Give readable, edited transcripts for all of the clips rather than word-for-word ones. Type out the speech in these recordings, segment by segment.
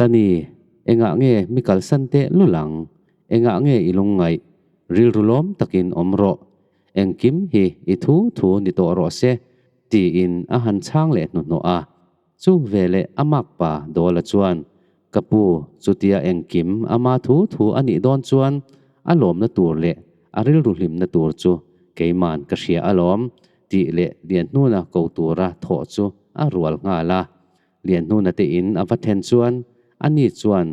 Tlani, engah nge mi kalsan teh lul ang? Engah nge i lungngaih? Rilru lawm takin awm rawh. Engkim hi i thu thu ni tawh rawh se, tiin a han chhang leh hnuhnawh a. Chu veleh a makpa Dawla chuan, Ka pu, chutia engkim ama thu thu a nih dawn chuan a lawmna tur leh a rilru hlimna tur chu keiman ka hria alawm, tih leh Lianhnuna ko tura thawh chu a rual nghal a. Lianhnuna te in a va then chuan ani chuan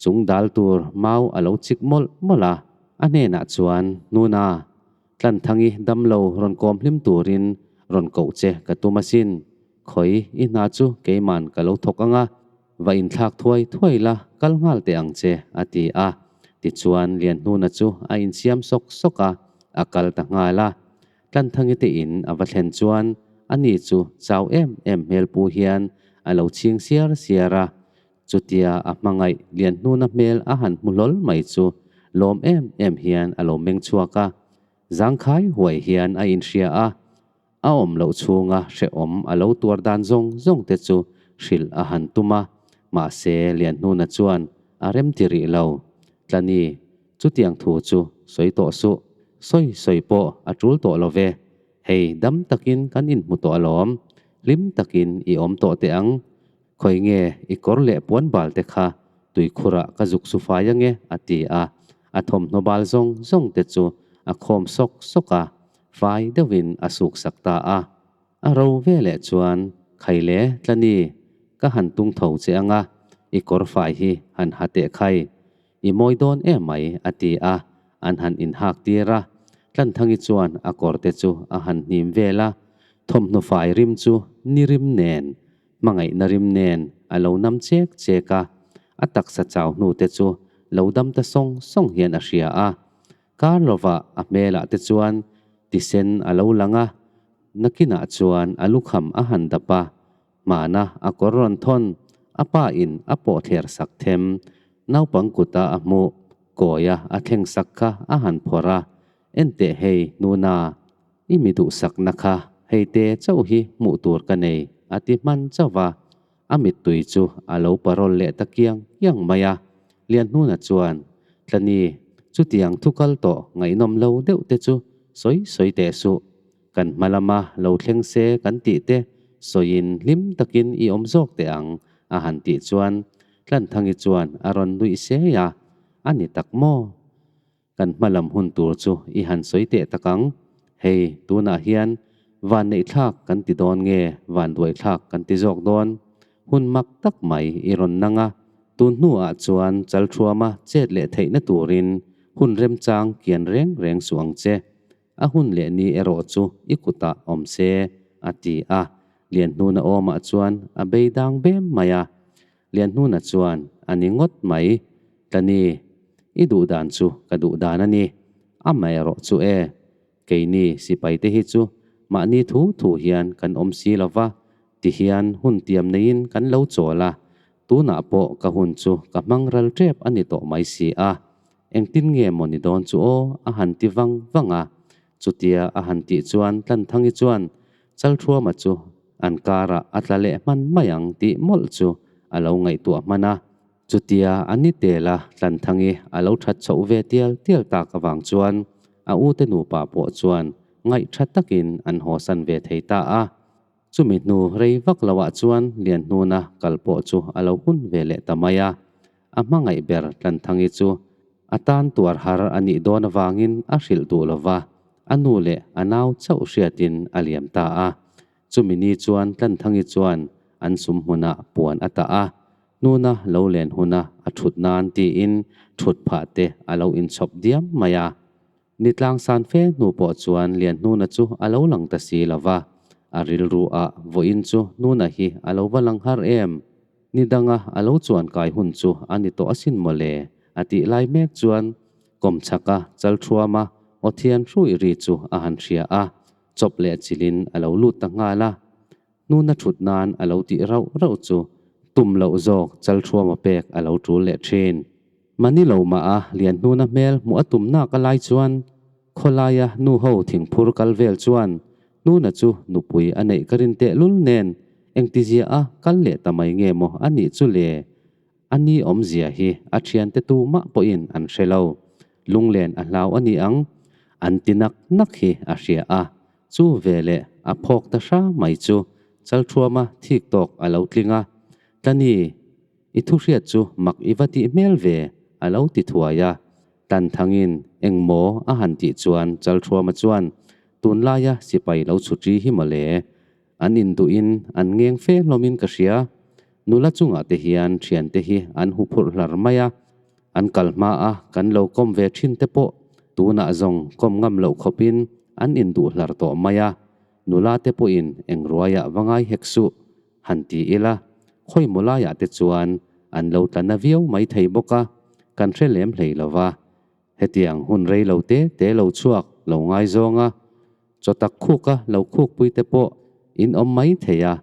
chung dal tur mau a lo chik mawlh mawlh a. A hnenah chuan, Hnuna, Tlanthangi damlo rawn kawm hlim turin rawn koh che ka tum asin. Khawi, i hna chu keiman ka lo thawk ang a, va inthlak thuai thuai la, kal nghal teh ang che, a ti a. Tichuan Lianhnuna chu a insiam sawk sawk a, a kal ta nghal a. Tlanthangi te in a va thlen chuan ani chu chau em em hmel pu hian a lo chhing siar siar a. Chutia a hmangaih Lianhnuna hmel a han hmu hlawl mai chu lawm em em hian a lo meng chhuak a. Zangkhai huai hian a inhria a, a awm loh chhunga hrehawm a lo tuar dan zawng zawng te chu hrilh a han tum a, mahse Lianhnuna chuan a remti rih lo. Tlani, chutiang thu chu sawi tawh suh, sawi sawi pawh a tul tawh lo ve. Hei dam takin kan inhmu tawh alawm, hlim takin i awm tawh teh ang. Khawi nge i kawr leh puan bal te kha tuikhurah ka zuk su fai ange a ti a, a thawmhnaw bal zawng zawng te chu a khawm sawk sawk a, fai deuhin a suk sak ta a. A ro ve leh chuan Khaile Tlani ka han tung tho che anga i kawr fai hi han ha teh khai, i mawi dawn em mai a ti a, an han inhak tir a. Tlanthangi chuan a kawr te chu a han hnim vel a, thawmhnaw fai rim chu ni rim nen Hmangaihna rim nen a lo nam chek chek a, a taksa chau hnu te chu lo dam ta sawng sawng hian a hria a. Kar lovah a hmelah te chuan tisen a lo lang a, nakinah chuan a lukham a han dap a, hmana a kawr rawn thawn, a pa in a pawh thler sak them, naupang kuta a hmuh, kawia a thleng sak kha a han phawrh a, Enteh hei, Nuna, I mi duhsakna kha hei te chauh hi hmuh tur ka nei, a ti hman chauh va. A mittui chu a lo parawl leh ta kiang kiang mai a. Lianhnuna chuan, Tlani, chutiang thu kal tawh ngaihnawm lo deuh te chu sawi sawi teh suh. Kan hma lama lo thleng se kan tih te sawiin hlim takin i awm zawk teh ang, a han tih chuan Tlanthangi chuan a rawn nuih sei a, A ni tak maw? Kan hma lam hun tur chu i han sawi teh tak ang. Hei, tunah hian van neih thlak kan ti dawn nge van duai thlak kan ti zawk dawn? Hun mak tak mai i rawn nang a, tun hnuah chuan chalthuama chet leh theihna turin hun remchang kian reng reng suh ang che. A hun leh ni erawh chu i kutah awm se, a ti a. Lianhnuna awmah chuan a bei dang bem mai a. Lianhnuna chuan, A ni ngawt mai, Tlani, i duh dan chu ka duh dan a ni. Amaherawh chu e, keini sipaite hi chu mahni thu thu hian kan awm si lo va, ti hian hun tiam neiin kan lo chawl a, tunah pawh ka hun chu ka hmang ral tep a ni tawh mai si a. Engtin nge maw ni dawn chu aw a han ti vang vang a. Chutia a han tih chuan Tlanthangi chuan Chalthuama chu an karah a tla leh hman mai ang tih mawlh chu a lo ngaihtuah hman a. Chutia a ni tela Tlanthangi a lo that chhoh ve tial tial tak avang chuan a ute nupa pawh chuan ngaihtha takin an hawsan ve thei ta a. Chumi hnu rei vak loah chuan Lianhnuna kal pawh chu a lo hun ve leh ta mai a. A hmangaih ber Tlanthangi chu a tan tuar har a nih dawn avangin a hrilh duh lo va, a nu leh a nau chauh hriatin a liam ta a. Chumi ni chuan Tlanthangi chuan an sum hmunah puan a tah a, hnuna lo len huna a thut nan tiin thut phah te a lo inchhawp diam mai a. Ni tlangsan fe hnu pawh chuan Lianhnuna chu a lo lang ta si lo va, a rilru ah vawiin chu Hnuna hi a lo va lang har em? Ni danga a lo chuan kai hun chu a ni tawh asin maw le? a tih lai mek chuan kawmchhaka chalthuama aw thian hruih ri chu a han hria a, chawp leh chilhin a lo lut ta nghal a. Hnuna thut nan a lo tih rauh rauh chu tum loh zawk chalthuama pek a lo tul leh thin. Mani lo mah a Lianhnuna hmel hmuh a tum nak a lai chuan khawlaia nu ho thingphur kal vel chuan Hnuna chu nupui a neih ka rin teh lul nen engtizia a kal leh ta mai nge maw a nih chu le? A ni awmzia hi a thiante tu mah pawhin an hre lo. Lunglen a hlau a ni ang. An ti nak nak hi a hria a. Chu veleh a phawk ta hra mai chu Chalthuama thik tawk a lo tling a. Tlani, i thu hriat chu mak i va tih hmel ve, a lo ti thuai a. Tanthangin engmaw a han tih chuan Chalthuama chuan, Tunlaia sipai lo chhutri hi mawle. An induhin an ngeng fe hlawmin ka hria. Nula chungah te hian thiante hi an hu phurh hlar mai a, an kal hma a kan lo kawm ve thin te pawh tunah zawng kawm ngam loh khawpin an induh hlar tawh mai a, nula te pawhin eng ruaiah va ngai hek suh han ti ila, khawi maw laiah te chuan an lo tla na viau mai thei bawk a, kan hre lem hlei lo va. Hetiang hun rei lo te te lo chhuak lo ngaizawng a, chaw tak khuka lo khukpui te pawh in awm mai thei a,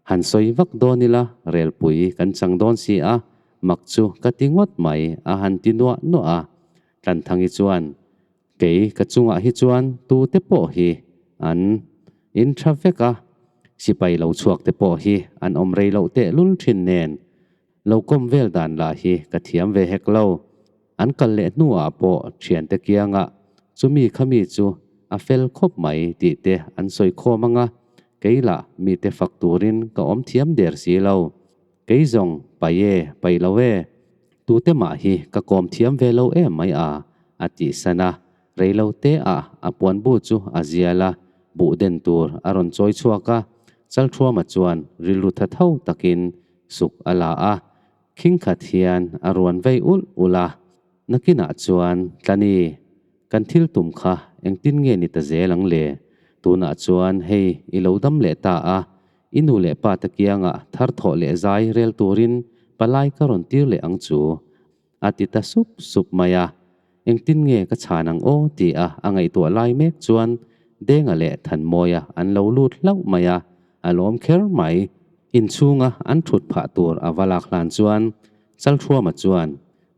han sawi vak dawn ila relpui kan chang dawn si a, mak chu ka ti ngawt mai a han ti nuah nuah a. Tlanthangi chuan, Kei ka chungah hi chuan tu te pawh hi an in tha vek a, sipai lo chhuak te pawh hi an awm rei loh tehlul thin nen, Lo kawm vel dan lah hi ka thiam ve hek lo. An kal leh hnuah pawh thiante kiangah chumi khami chu a fel khawp mai tih te an sawi khawm ang a, kei lah mite fak turin ka awm thiam der si lo. Kei zawng pai e, pai lo e, tute mah hi ka kawm thiam ve lo em mai a, a tih san a. Rei lo te ah a puan bu chu a zial a, buh den tur a rawn chawi chhuak a, Chalthuama chuan rilru tha tho takin suk a la a, khing khat hian a ruan vei ulh ulh a. Nakinah chuan, Tlani, kan thil tum kha engtin nge ni ta zel ang le? Tunah chuan hei i lo dam leh ta a, i nu leh pa te kiangah thar thawh leh zai rel turin palai ka rawn tir leh ang chu, a ti ta sup sup mai a. Engtin nge ka chhan ang aw ti a a ngaihtuah lai mek chuan Denga leh Thanmawia an lo lut hlauh mai a, a lawm kher mai. Inchhunga an thut phah tur a va lak hlan chuan Chalthuama chuan,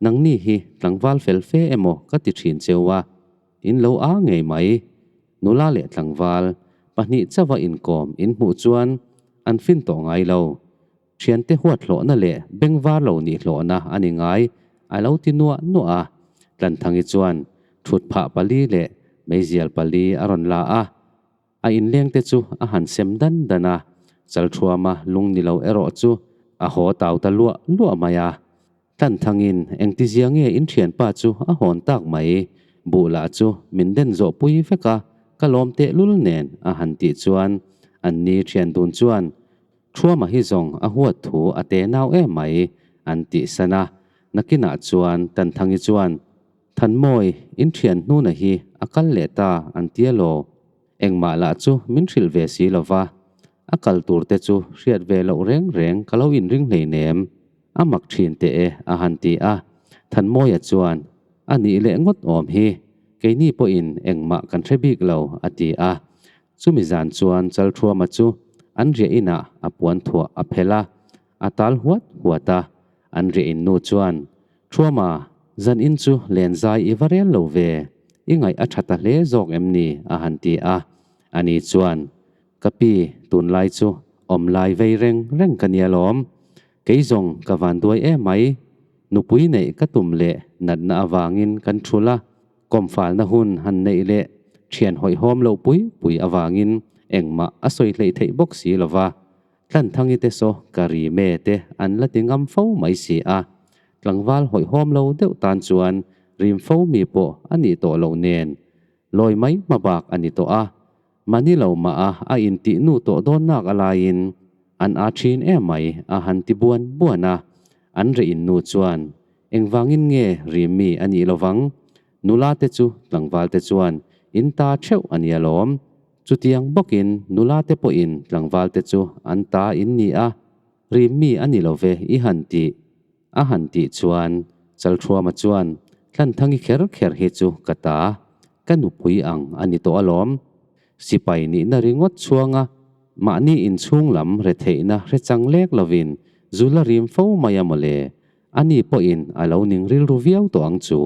Nangni hi tlangval fel fe emaw ka ti thin cheu a, in lo a ngei mai. Nula leh tlangval pahnih chauha inkawm in hmuh chuan an fin tawh ngai lo. Thiante huat hlawhna leh bengvar lo nih hlawhna a ni ngai, a lo ti nuah nuah a. Tlanthangi chuan thutphah pali leh meizial pali a rawn la a, a inlengte chu a han sem dan dan a, Chalthuama lung ni lo erawh chu a haw tau ta luah luah mai a. Tlanthangin engtizia nge in thianpa chu a hawn tak mai, buh lah chu min den zawh pui vek a, ka lawm tehlul nen a han tih chuan anni thian dun chuan Thuama hi zawng a huat thu a te nau em mai, an tih san a. Nakinah chuan Tanthangi chuan, Thanmawi, in thian hnuna hi a kal leh ta an tia law? Engmah lah chu min hrilh ve si lo va, a kal tur te chu hriat ve loh reng reng ka lo inring hleinem. A mak thin teh e, a han ti a. Thanmawia chuan, A nih leh ngawt awm hi, keini pawhin engmah kan hre bik lo, a ti a. Chumi zan chuan Chalthuama chu an riah inah a puan thuah a phelh a, a tal huat huat a. An riah in nu chuan, Thuama, zan in chu len zai i va rel lo ve, i ngaih a tha ta hle zawk em ni? a han ti a. Ani chuan, Ka pi, tunlai chu awm lai vei reng reng ka nia lawm. Kei zawng ka van duai em mai. Nupui neih ka tum leh natna avangin kan thul a. Kawmfalna hun han neih leh thian hawihhawm loh pui pui avangin engmah a sawi hleih theih bawk si lo va, Tlanthangi te saw ka ri me te an la ti ngam fo mai si a. Tlangval hawihhawm lo deuh tan chuan rim fo mi pawh a nih tawh loh nen lawi mai hma bak a ni tawh a. Mahni lo mah a a intih nu tawh dawn nak a laiin an a thin em mai a han ti buan buan a. An reh in nu chuan Engvangin nge Rimi a nih lovang? Nula te chu tlangval te chuan in ta theuh a nia lawm. Chutiang bawkin nula te pawhin tlangval te chu an ta in ni a, Rimi a ni lo ve i han tih. A han tih chuan Chalthuama chuan Tlanthangi kher kher hi chu ka ta, ka nupui ang a ni tawh alawm. Sipai nihna ringawt chhuanga mahni inchhung lam retheihna hrechang lek lovin zu la rim fo mai a mawle. Ani pawhin a lo ning rilru viau tawh ang chu.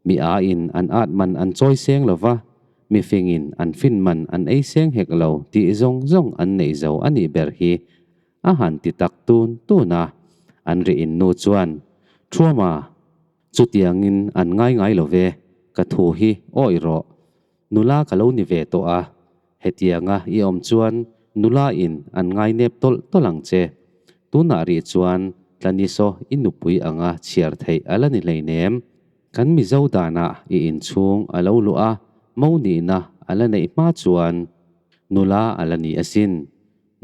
Mi âin an ât man an chawi seng lo va, mi fingin an fin man an ei seng hek lo tih zawng zawng an neih zo a nih ber hi a han ti tak tun tun a. An ri in nu chuan, Thuama, chutiangin an ngai ngai lo ve, ka thu hi awih rawh. Nula ka lo ni ve tawh a, hetianga i awm chuan nula in an ngai nep tawlh tawlh ang che. Tunah rih chuan Tlanisaw i nupui anga chhiar theih a la ni hleinem. Kan Mizo danah i inchhung a lo luh a, mo nihna a la neih hma chuan nula a la ni asin.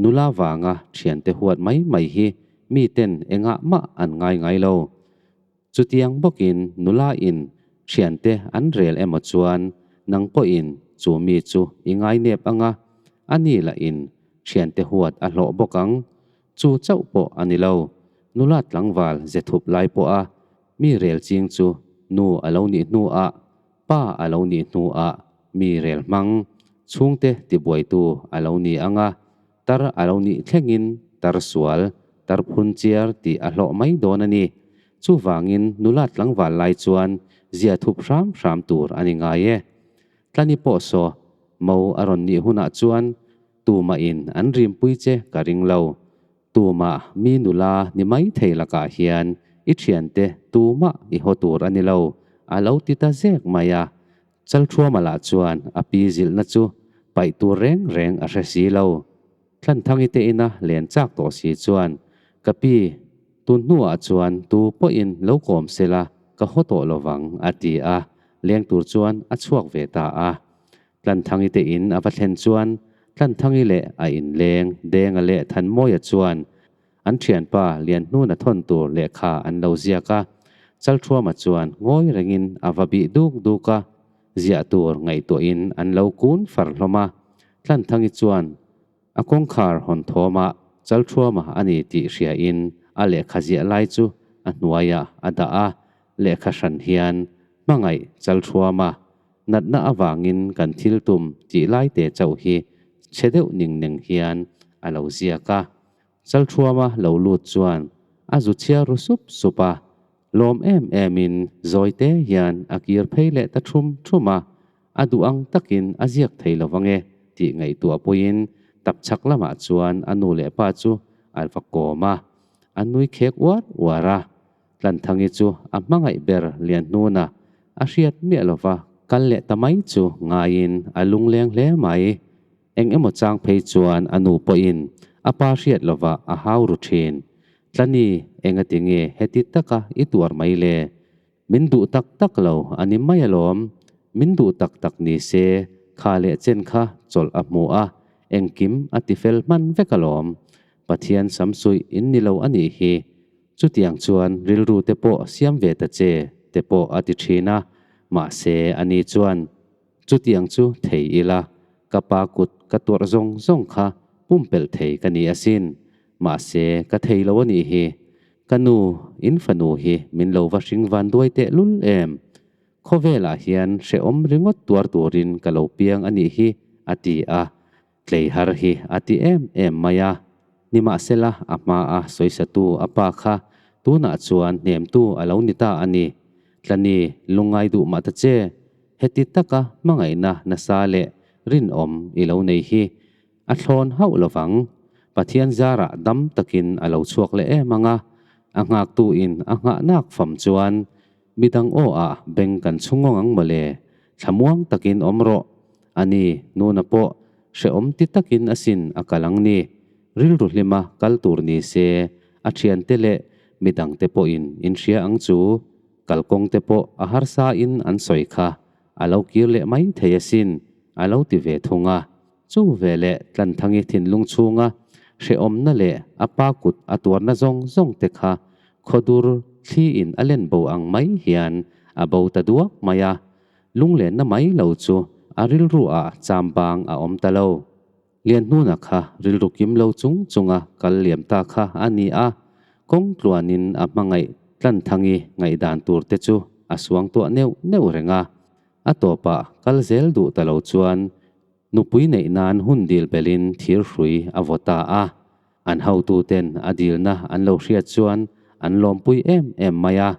Nula vanga thiante huat mai mai hi miten engah mah an ngai ngai lo. Chutiang bawkin nula in thiante an rel emaw chuan nang pawhin chu mi chu i ngai nep anga, a ni lah in thiante huat a hlawh bawk ang. Chu chauh pawh a ni lo. Nula tlangval ze thup lai pawha mi rel ching chu nu a lo nih hnuah, pa a lo nih hnuah mi rel hmang, chhungte tibuaitu a lo ni anga, tar a lo nih thlengin tar sual, tar phun chiar tih a hlawh mai dawn a ni. Chuvangin nula tlangval lai chuan zia thup hram hram tur a ni ngai e. Tlani pawh saw mo a rawn nih hunah chuan tumahin an rimpui che ka ring lo. Tumah mi nula ni mai thei lakah hian i thiante tumah i haw tur a ni lo, a lo ti ta zek mai a. Chalthuama lah chuan a pi zilhna chu paih tur reng reng a hre si lo. Thlanthangi te ina len chak tawh si chuan, Ka pi, tun hnuah chuan tu pawhin lo kawm sela ka haw tawh lovang, a ti a, leng tur chuan a chhuak ve ta a. Tlanthangi te in a va thlen chuan Tlanthangi leh a inleng Denga leh Thanmawia chuan an thianpa Lianhnuna thawn tur lehkha an lo ziak a. Chalthuama chuan ngawi rengin a va bih duk duk a, ziah tur ngaihtuahin an lo kun far hlawm a. Tlanthangi chuan A kawngkhar hawn thawmah Chalthuama a ni tih hriain a lehkha ziah lai chu a hnuaiah a dah a, lehkha hran hian hmangaih Chalthuama natna avangin kan thil tum tih lai te chauh hi chhe deuh ning neng hian a lo ziak a. Chalthuama lo lut chuan a zu chhiar ru sup sup a, Lawm em emin zawi te hian a kir phei leh ta thum thum a, a duh ang takin a ziak thei lo vang e tih ngaihtuah puiin tapchhak lamah chuan a nu leh pa chu a va kawm a, a nui khek uar uar a. Tlanthangi chu a hmangaih ber Lianhnuna a hriat miah lova kal leh ta mai chu ngaiin a lungleng hle mai. Eng emaw chang phei chuan a nu pawhin a pa hriat lovah a hau ru thin. Tlani, engati nge heti taka i tuar mai le? Min duh tak tak lo a ni mai alawm. Min duh tak tak ni se, kha leh chen kha chawlh a hmu a, engkim a ti fel hman vek alawm. Pathian samsuih in ni lo a nih hi. Chutiang chuan rilru te pawh siam ve ta che te pawh a ti thin a, mahse ani chuan Chutiang chu thei ila, ka pa kut ka tuarh zawng zawng kha pumpelh thei ka ni asin. Mahse, ka thei lo a nih hi. Ka nu, in fanu hi min lo va hring van duai teh lul em? Khawvelah hian hrehawm ringawt tuar turin ka lo piang a nih hi, a ti a. Tlei har hi a ti em em mai a. Nimahsela, a hmaa sawisatu a pa kha tunah chuan hnemtu a lo ni ta a ni. Tlani, lungngai duh mah ta che. Heti taka hmangaihna nasa leh rinawm i lo nei hi a thlawn hauh lovang. Pathian zarah dam takin a lo chhuak leh em ang a, a nghaktuin a nghahnak fam chuan midang aw ah beng kan chhungawng ang mawle, thlamuang takin awm rawh. Ani, nuna pawh hrehawm ti takin asin a kal ang ni. Rilru hlima kal tur ni se a thiante leh midangte pawhin in hria ang chu. Kalkawng te pawh a harsa in an sawi kha a lo kir leh mai thei asin a lo ti ve thung a. Chu ve leh Tlanthangi thinlung chhunga hrehawmna leh a pa kut a tuarna zawng zawng te kha khawdur thli in a len bo ang mai hian a bo ta duak mai a. Lunglenna mai lo chu a rilru ah chambang a awm ta lo. Lianhnuna kha rilru kim lo chung chunga kal liam ta kha a ni a, kawng tluanin a hmangaih Tlanthangi ngaihdan tur te chu a suang tuah neuh neuh reng a. A tawpah kal zel duh ta lo chuan nupui neih nan hun dil belin thir hrui a vaw ta a. An hotuten a dilna an lo hriat chuan an lawmpui em em mai a.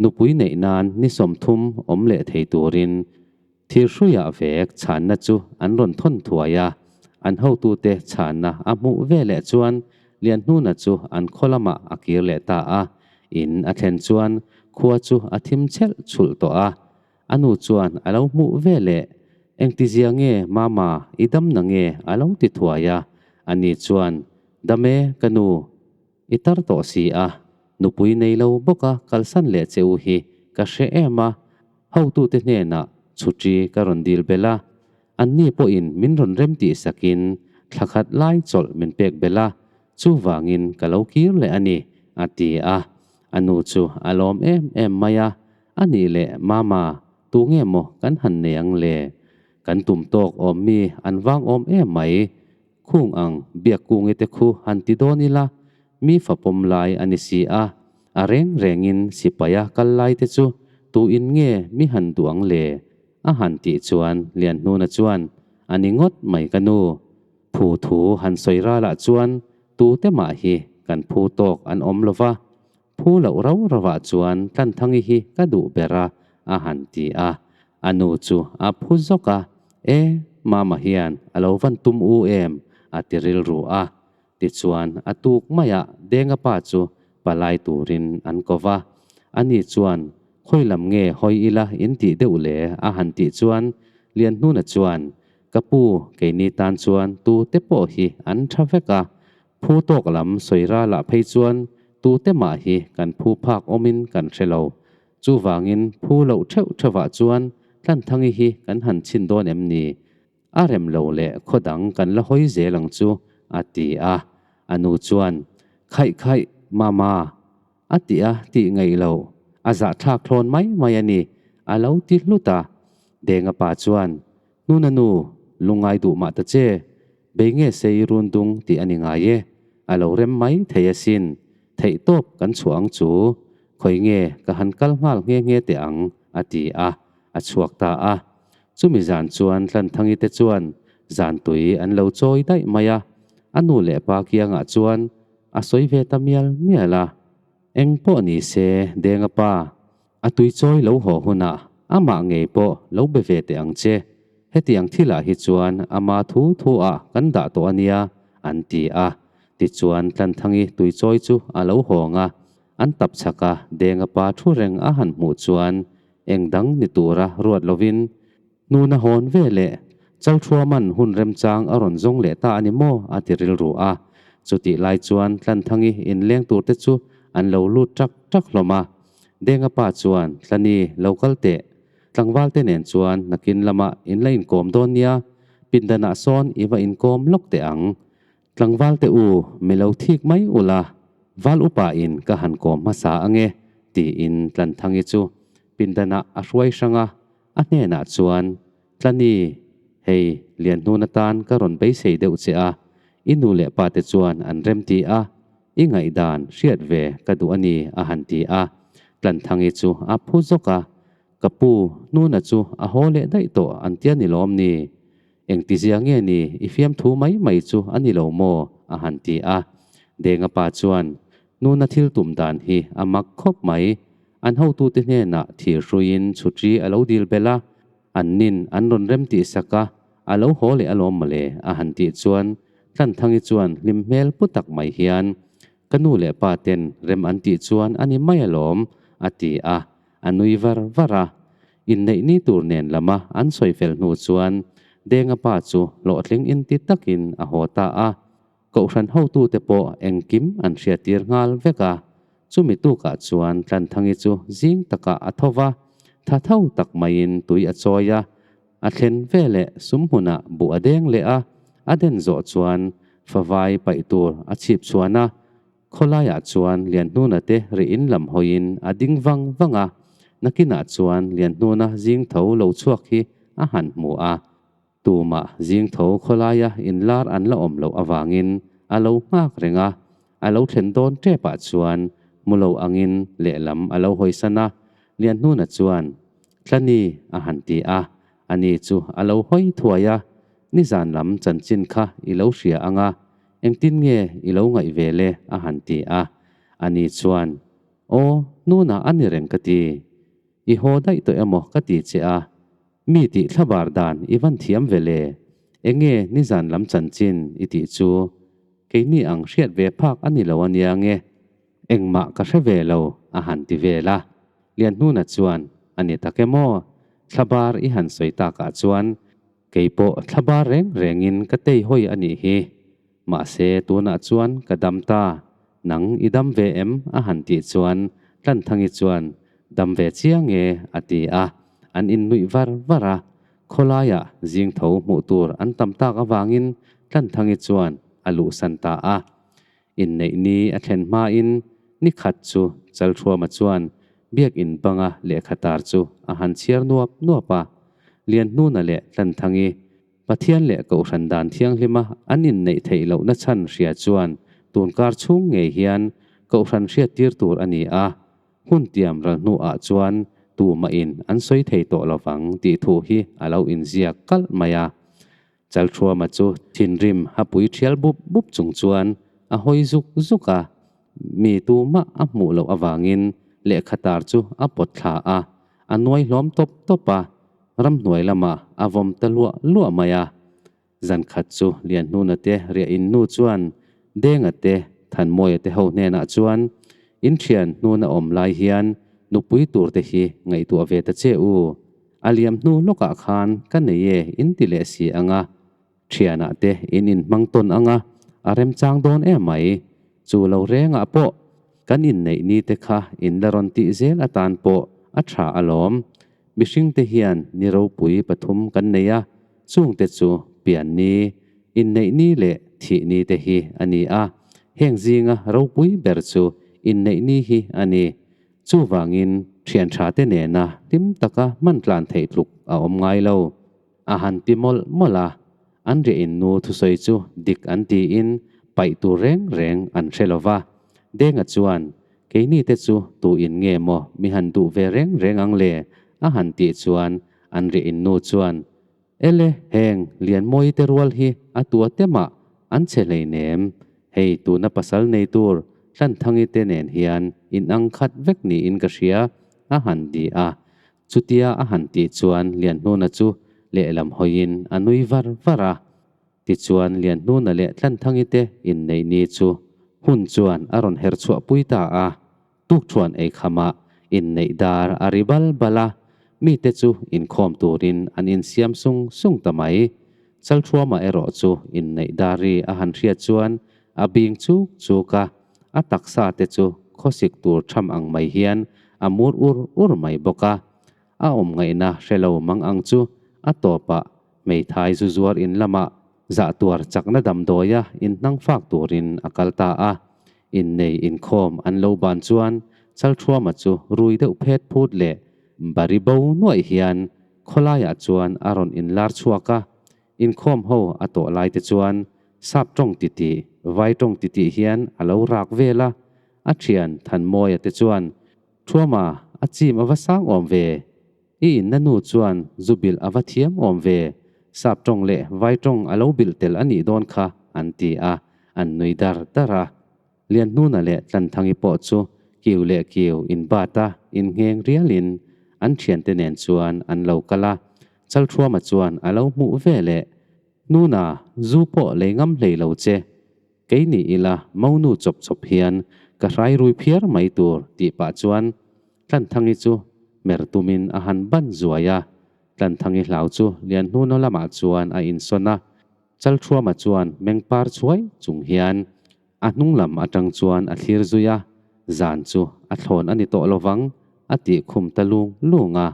Nupui neih nan ni 30 awm leh thei turin Thirhruiah vek chhanna chu an rawn thawn thuai a, an hotute chhanna a hmuh veleh chuan Lianhnuna chu an khaw lamah a kir leh ta a. In a thlen chuan khua chu a thim chelh chhulh tawh a. A nu chuan a lo hmuh ve leh, Engtizia nge Mama, i dam na nge? a lo ti thuai a. Ani chuan, Dam e, ka nu. I tar tawh si a, nupui nei lo bawka kalsan leh che u hi ka hre em a, hotute hnenah chhuṭi ka rawn dil belh a, anni pawhin min rawn rem tih sakin thla khat lai chawlh min pek belh a, chuvangin ka lo kir leh a ni, a ti a. A nu chu a lawm em em mai a, A nih leh Mama, tu nge maw kan han nei ang le? Kan tum tawk awm mi an vang awm em mai, Khung ang Biakkungi te khu han ti dawn ila, mi fa pawm lai a ni si a, a reng rengin sipaia kal lai te chu tu in nge mi han duh ang le? A han tih chuan Lianhnuna chuan, A ni ngawt mai ka nu. Phu thu han sawi ralah chuan tu te mah hi kan phu tawk an awm lo va, Phu loh rau rauah chuan Tlanthangi hi ka duh ber a, a han ti a. A nu chu a phu zawk a, E, Mama hian a lo van tum u em? a ti rilru a. Tichuan a tuk maiah Denga pa chu palai turin an ko va. Ani chuan, Khawi lam nge hawi ila in tih deuh le? a han tih chuan Lianhnuna chuan, Ka pu, keini tan chuan tu te pawh hi an tha vek a, Phu tawk lam sawi ralah phei chuan tute mah hi kan phu phak awmin kan hre lo. Chuvangin phu loh theuh theuhah chuan Tlanthangi hi kan han chhin dawn em ni? A rem lo leh khaw dang kan la hawi zel ang chu, a ti a. A nu chuan, Khaih khaih, Mama! A ti a tih ngaih lo, a zahthlak thlawn mai mai a ni, a lo ti hlut a. Denga pa chuan, Hnuna nu, lungngai duh mah ta che, bei nge sei run dung tih a ni ngai e, a lo rem mai thei asin, theih tawp kan chhuah ang chu, khawi nge ka han kal nghal nghe nghe teh ang, a ti a, a chhuak ta a. Chumi zan chuan Tlanthangi te chuan zan tui an lo chawi daih mai a, a nu leh pa kiangah chuan a sawi ve ta mial mial a. Eng pawh ni se, Denga pa, a tui chawi lo haw hunah amah ngei pawh lo be ve teh ang che. Hetiang thilah hi chuan ama thu thu ah kan dah tawh a nia, an ti a. Tichuan Tlanthangi tui chawi chu a lo hawng a, an tap chhak a, Denga pa thu reng a han hmuh chuan eng dang ni tura ruat lovin Hnuna hawn ve leh Chalthuaman hun remchang a rawn zawng leh ta a ni maw? a ti rilru a. Chutih lai chuan Tlanthangi inleng turte chu an lo lut ṭak ṭak hlawm a. Denga pa chuan, Tlani, lo kal teh. Tlangvalte nen chuan nakin lamah in la inkawm dawn nia, pindanah sawn i va inkawm lawk teh ang. Tlangvalte u, mi lo thik mai ula, val upa in ka han kawm hmasa ange, tiin Tlanthangi chu pindanah a hruai hrang a. A hnenah chuan, Tlani, hei Lianhnun atan ka rawn beisei deuh che a, i nu leh pa te chuan an remti a, i ngaihdan hriat ve ka duh a ni, a han ti a. Tlanthangi chu a phu zawk a, Ka pu, Hnuna chu a haw leh daih tawh an tia ni lawm ni? Engtizia nge ni i fiamthu mai mai chu a ni lo maw? a han ti a. Denga pa chuan, Nuna thil tum dan hi a mak khawp mai. An hotute hnenah thir hruiin chhutri a lo dil belh a, an nin an rawn rem tih sak a, a lo haw leh alawm mawle a han tih chuan Tlanthangi chuan hlim hmel pu tak mai hian, Ka nu leh pa ten rem an tih chuan a ni mai alawm, a ti a, a nui var var a. Inneih ni tur nen lama an sawi fel hnu chuan Denga pa chu hlawhtling inti takin a haw ta a. Kohhran hotute pawh engkim an hriattir nghal vek a, chumi tukah chuan Tlanthangi chu zing takah a tho va, tha tho tak maiin tui a chawi a, a thlen veleh sum hmunah buh a deng leh a, a den zawh chuan favai paih tur a chhip chhuan a, khawlaiah chuan Lianhnuna te ri in lam hawiin a ding vang vang a, nakinah chuan Lianhnuna zing tho lo chhuak hi a han hmu a. Tumah zing tho khawlaia inlar an la awm loh avangin a lo nghak reng a, a lo thlen dawn tepah chuan mu lo angin lehlam a lo hawisan a, Lianhnuna chuan, Tlani, a han ti a, ani chu a lo hawi thuai a, Nizan lam chanchin kha i lo hria ang a, engtin nge i lo ngaih ve le? a han ti a, ani chuan, Aw, Hnuna a ni reng ka ti. I haw daih tawh emaw ka ti che a, Mi tih thlabar dan i van thiam ve le? Enge nizan lam chanchin i tih chu? keini ang hriat ve phak a ni lo a nia nge? Engmah ka hre ve lo, a han ti vel a. Lianhnuna chuan, A ni tak em aw? Thlabar i han sawi takah chuan kei pawh thlabar reng rengin ka tei hawi a nih hi. Mahse tunah chuan ka dam ta, nang i dam ve em? a han tih chuan Tlanthangi chuan, Dam ve chiang e, a ti a. An innuih var var a. Khawlaiah zing tho hmuh tur an tam tak avangin Tlanthangi chuan a luhsan ta a. Inneih ni a thlen hmain ni khat chu Chalthuama chuan Biakinn banga lehkha tar chu a han chhiar nuap nuap a. Lianhnuna leh Tlanthangi, Pathian leh Kohhran dan thianghlima an inneih theih lohna chhan hria chuan tunkar chhung ngei hian Kohhran hriattir tur a ni a, hun tiam ral hnuah chuan tumahin an sawi thei tawh lovang tih thu hi a lo inziak kalh mai a. Chalthuama chu thinrim a pui thial bup bup chung chuan a hawi zuk zuk a, mi tumah a hmuh loh avangin lehkha tar chu a pawt thla a, a nuai hlawm tawp tawp a, ramhnuai lamah a vawm ta luah luah mai a. Zan khat chu Lianhnuna te riah in nu chuan Denga te Thanmawia te ho hnenah chuan, In thian hnuna awm lai hian nupui tur te hi ngaihtuah ve ta che u. A liam hnu lawkah khan ka nei e in ti leh si ang a, thianah te in inhmang tawn ang a, a remchang dawn em mai. Chu lo rengah pawh kan inneih ni te kha in la rawn tih zel atan pawh a tha alawm. Mihring te hian ni ropui pathum kan nei a, chung te chu pian ni, inneih ni leh thih ni te hi a ni a. Heng zinga ropui ber chu inneih ni hi a ni. Chuvangin thian tha te nena hlim taka hman tlan theih tluk a awm ngai lo. A han ti mawlh mawlh a, an riah in nu thusawi chu dik an tiin paih tur reng reng an hre lo va. Denga chuan, Keini te chu tu in nge maw mi han duh ve reng reng ang le? a han tih chuan an riah in nu chuan, Ele, heng Lianmawii te rual hi a tua te mah an che hleinem. Hei tuna pasal nei tur Tlanthangi te nen hian in ang khat vek niin ka hria, a han ti a. Chutia a han tih chuan Lianhnuna chu lehlam hawiin a nui var var a. Tichuan Lianhnuna leh Tlanthangi te inneih ni chu hun chuan a rawn her chhuahpui ta a. Tukṭhuan ei khamah inneih dar a ri bal bal a, mite chu inkhawm turin an insiam sung sung ta mai. Chalṭhuama erawh chu inneih dar ri a han hriat chuan a bing chuk chuk a, a taksa te chu khawsik tur ṭham ang mai hian a mur ur ur mai bawk a. A awm ngaihna hre lo mang ang chu a tawpah hmeithai zu zuar in lamah zah tuar chakna damdawia inhnang fak turin a kal ta a. Innei inkhawm an lo ban chuan Chalthuama chu rui deuh phet phut leh bari bo nuaih hian khawlaiah chuan a rawn inlar chhuak a. Inkhawm ho a tawh lai te chuan sap tawng titih, vai tawng titih hian a lo rak vel a. A thian Thanmawia te chuan, Thuama, a chim a va sang awm ve. I inna nu chuan zu bilh a va thiam awm ve, sap tawng leh vai tawng a lo bilh tel a nih dawn kha, an ti a, an nui dar dar a. Lianhnuna leh Tlanthangi pawh chu kiu leh kiu inbat a, inngheng rialin an thiante nen chuan an lo kal a. Chalthuama chuan a lo hmuh ve leh, Hnuna, zu pawh lei ngam hlei lo che, Kei ni ila monu chawp chawp hian ka hrai rui phiar mai tur tih pah chuan Tlanthangi chu hmer tumin a han ban zuai a. Tlanthangi hlau chu Lianhnuno lamah chuan a insawn a, Chalthuama chuan meng par chhuai chung hian a hnung lam atang chuan a thlir zui a, zan chu a thlawn a ni tawh lovang a tih khum ta lung lung a.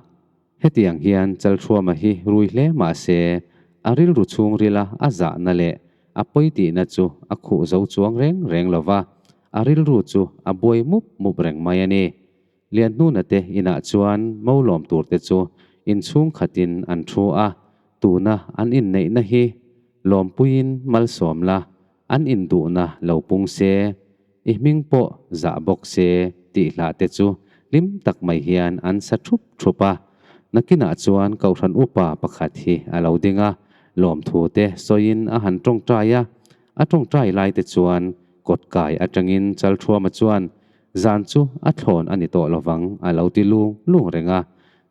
Hetiang hian Chalthuama hi rui hle mah se, a rilru chhungrila a zahna leh a pawitihna chu a khuh zo chuang reng reng lo va, a rilru chu a buai mup mup reng mai a ni. Lianhnuna te inah chuan mo lawm turte chu inchhung khatin an thu a, tuna an inneihna hi lawmpuiin malsawm la, an induhna lo pung se, I hming pawh zah bawk se tih hlah te chu hlim tak mai hian an sa thup thup a. Nakinah chuan Kohhran upa pakhat hi a lo ding a, lawmthu te sawiin a han tawngtai a. A tawngtai lai te chuan kawtkai atangin Chalthuama chuan zan chu a thlawn a ni tawh lovang a lo ti lung lung reng a.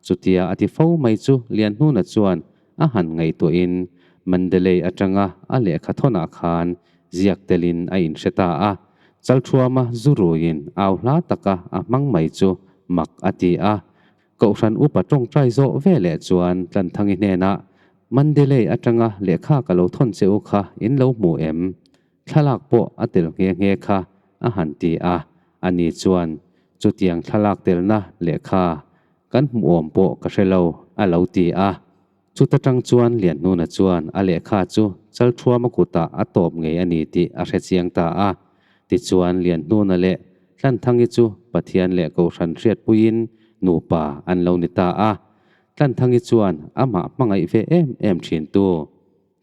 Chutia a ti fo mai chu Lianhnuna chuan a han ngaihtuahin Mandalay atanga a lehkha thawnah khan ziak telin a inhre ta a. Chalthuama zu ruiin au hla taka a hmang mai chu mak a ti a. Kohhran upa tawngtai zawh ve leh chuan Tlanthangi hnenah, Mandalay atanga lehkha ka lo thawn che u kha in lo hmu em? Thlalak pawh a tel nghe nghe kha a han ti a. Ani chuan, Chutiang thlalak telna lehkha kan hmuh awm pawh ka hre lo, a lo ti a. Chuta tang chuan Lianhnuna chuan a lehkha chu Chalthuama kutah a tawp ngei a ni tih a hre chiang ta a. Tichuan Lianhnuna leh Tlanthangi chu Pathian leh Kohhran hriatpuiin nupa an lo ni ta a. Tlanthangi chuan amah hmangaih ve em em thintu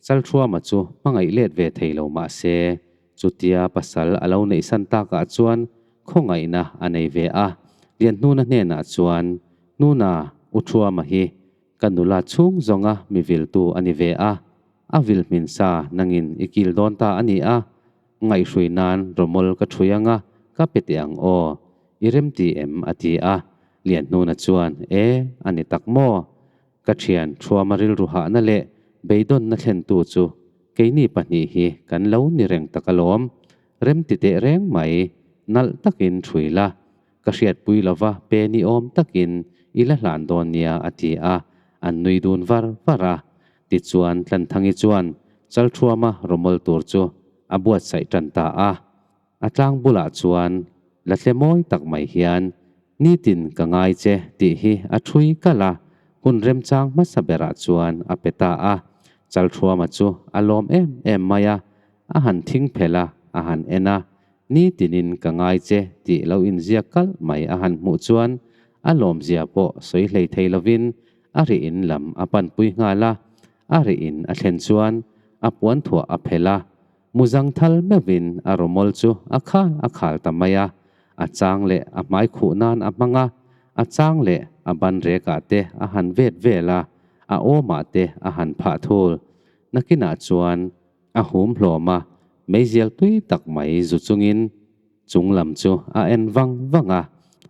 Chalthuama chu hmangaih let ve thei lo mah se, chutia pasal a lo neihsan takah chuan khawngaihna a nei ve a. Lianhnuna hnenah chuan, Hnuna, U Thuama hi Ka nula chhung zawnga mi viltu a ni ve a, a vil hmin sa nangin i kil dawn ta a ni a, ngaihhrui nan rawmawl ka ṭhui anga ka pe teh ang aw, i remti em? a ti a, Lianhnuna chuan, E, a ni tak maw? Ka ṭhian Ṭhuama rilru hahna leh beidawnna thlentu chu keini pahnih hi kan lo ni reng tak alawm, remti teh reng mai, nalh takin ṭhui la, Ka hriatpui lova pe ni awm takin i la hlan dawn nia a ti a, an nui dun var var a. Tichuan Tlanthangi chuan Chalthuama rawmawl tur chu a buatsaih tan ta a. A tlang bulah chuan la tle mawi tak mai hian Nitin ka ngai che tih hi a thui kalh a, hun remchang hmasa berah chuan a pe ta a. Chalthuama chu a lawm em em mai a, a han thing phelh a, a han en a, Nitinin ka ngai che tih lo inziak kalh mai a han hmuh chuan a lawmzia pawh sawi hlei thei lovin a ri in lam a panpui nghal a, a ri in a thlen chuan a puan thuah a phelh a, muzang thal meuhvin a rawmawl chu a khal a khal ta mai a, a chang leh a hmai khuh nan a hmang a, a chang leh a ban rekah te a han vet vel a, a awmah te a han phah thul. Nakinah chuan A hum hlawm a, meizial tui tak mai zu chungin chung lam chu a en vang vang a.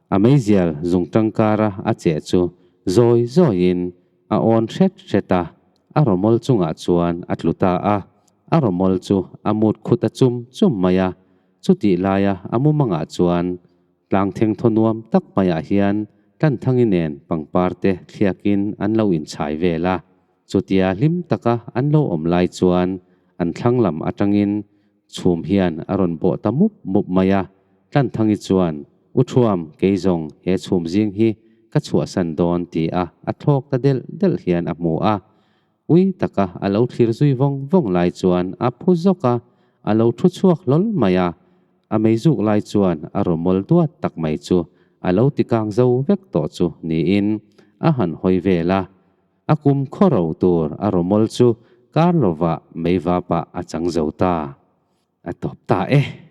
A meizial zung tangkara a cheh chu zawi zawiin a awn hret hret a, a rawmawl chungah chuan a tlu ta a. A rawmawl chu a mut khut a chum chum mai a, chutih laia a mumangah chuan Tlang thengthaw nuam tak maiah hian Tlanthangi nen pangpar te thliakin an lo inchhai vel a. Chutia hlim taka an lo awm lai chuan an thlang lam atangin chhum hian a rawn bawh ta mup mup mai a. Tlanthangi chuan, U Thuam, kei zawng he chhum zing hi ka chhuahsan dawn ti a a thlawk ta delh delh hian a hmu a. Ui taka a lo thlir zui vawng vawng lai chuan a phu zawk a, a lo thu chhuak hlawl mai a. A meizuk lai chuan a rawmawl duat tak mai chu a lo ti kang zo vek tawh chu niin a han hawi vel a. A kum khaw ro tur a rawmawl chu kar lovah meivapah a chang zo ta. A tawp ta e.